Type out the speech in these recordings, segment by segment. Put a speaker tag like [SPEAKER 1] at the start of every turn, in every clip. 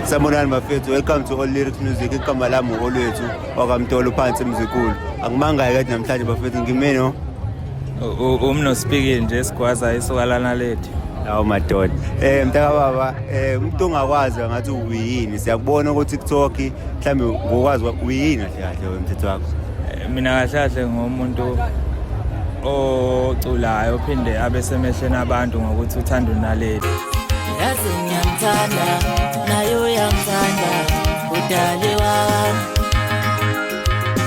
[SPEAKER 1] Sanibonani bafethu, welcome to All Lyrics Music. Igama lami uOlwethu wakaMtolo phansi emzikulu. Angimangayi kade namhlanje bafethu ngime no
[SPEAKER 2] Umno speaking nje sigwaza isuka lana lethu.
[SPEAKER 1] Hawu madoda. Mntaka baba, umuntu ongakwazi ngathi uyini. Siyakubona ku TikTok, mhlambe ngokwazi uyini kahle kahle wemthetho wakho.
[SPEAKER 2] Mina kahle kahle ngomuntu oculayo ophinde abe semehlweni abantu ngokuthi uthanda uNaledi.
[SPEAKER 3] Yazi ngiyamthanda naye uyangithanda udali wami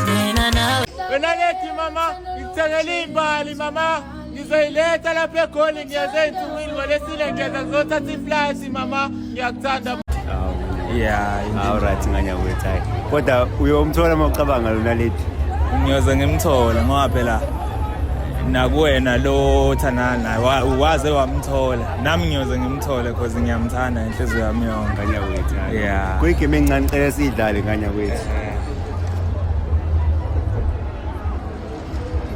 [SPEAKER 3] mina nawe.
[SPEAKER 4] Wena lethi mama, ngikuthengele imbali mama, ngizoyiletha lapha eGoli, ngiyeza ey'nsukwini ngolesine ngiyeza ngizothatha iflashi mama, ngiyakuthanda.
[SPEAKER 2] Yeah.
[SPEAKER 1] All right nganya kwethu hayi. Kodwa uyomthola uma ucabanga lona lethi.
[SPEAKER 2] Ngiyoze ngimthole ngoba phela nakuwena lo othandana naye waze wamthola, nami ngiyoze ngimthole cause ngiyamthanda ngenhliziyo yami yonke.
[SPEAKER 1] Nganya kwethu.
[SPEAKER 2] Yeah.
[SPEAKER 1] Kuyigame encane cela siyidlale nganya kwethu.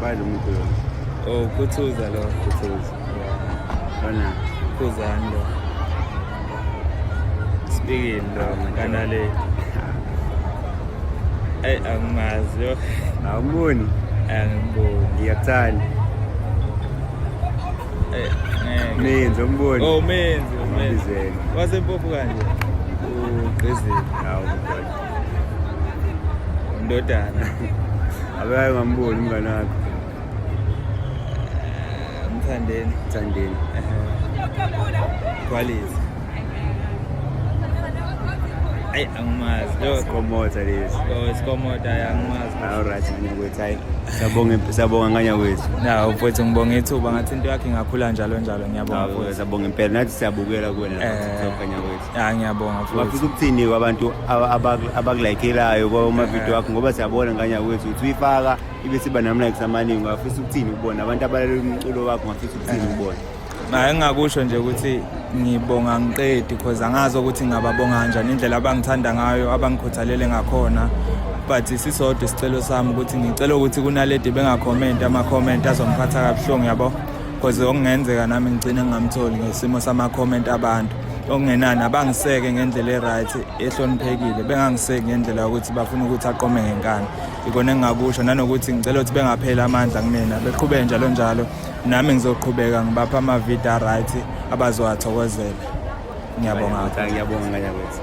[SPEAKER 1] Bani umuntu lo?
[SPEAKER 2] Oh, Khuthuza lo.
[SPEAKER 1] Khuthuza. Bana.
[SPEAKER 2] Khuzani lo. Speaking lo kanale. Ey angimazi yo.
[SPEAKER 1] Awumboni?
[SPEAKER 2] Angimboni.
[SPEAKER 1] Ngiyakuthanda.
[SPEAKER 2] Eh, ngeke.
[SPEAKER 1] Menzi umboni.
[SPEAKER 2] Oh, Menzi, uMenzi.
[SPEAKER 1] Mbizele.
[SPEAKER 2] Wasempofu kanje. Ugqizile.
[SPEAKER 1] Hawu madoda.
[SPEAKER 2] Indodana.
[SPEAKER 1] Abaye ngamboni umngane wakho.
[SPEAKER 2] Mthandeni.
[SPEAKER 1] Mthandeni.
[SPEAKER 2] Quality. Ayi angimazi. Yo,
[SPEAKER 1] Sikomotha lesi.
[SPEAKER 2] oh, isikomota angimazi.
[SPEAKER 1] All right nganya kwethu hayi. Siyabonga siyabonga nganya kwethu.
[SPEAKER 2] Na mfowethu ngibonga ithuba ngathi into yakhe ingakhula njalo njalo, ngiyabonga
[SPEAKER 1] Hawu,
[SPEAKER 2] futhi.
[SPEAKER 1] siyabonga impela nathi siyabukela kuwena lapha TikTok nganya kwethu.
[SPEAKER 2] Ah, ngiyabonga futhi.
[SPEAKER 1] Ungafisa ukuthini kwabantu abakulayikelayo kwama-video wakho ngoba siyabona nganya kwethu ukuthi uyifaka ibe siba nama-likes amaningi. Ungafisa ukuthini ukubona abantu abalalela umculo wakho, ungafisa ukuthini ukubona?
[SPEAKER 2] Na engakusho nje ukuthi ngibonga ngiqedi because angazi ukuthi ngingababonga kanjani indlela abangithanda ngayo, abangikhuthalele ngakhona, but sisodwa isicelo sami ukuthi ngicela ukuthi kunaledi bengakhomenti ama-comment azomphatha kabuhlungu yabo, because okungenzeka nami ngigcine ngingamtholi ngesimo sama-comment abantu. Okungenani abangiseke ngendlela e-right ehloniphekile, bengangiseki ngendlela yokuthi bafuna ukuthi aqome ngenkani. Ikona engingakusho, nanokuthi ngicela ukuthi bengapheli amandla kumina, beqhubeke njalo njalo, nami ngizoqhubeka ngibapha amavidiyo a-right abazowathokozela. Ngiyabonga.
[SPEAKER 1] Ngiyabonga nganya kwethu.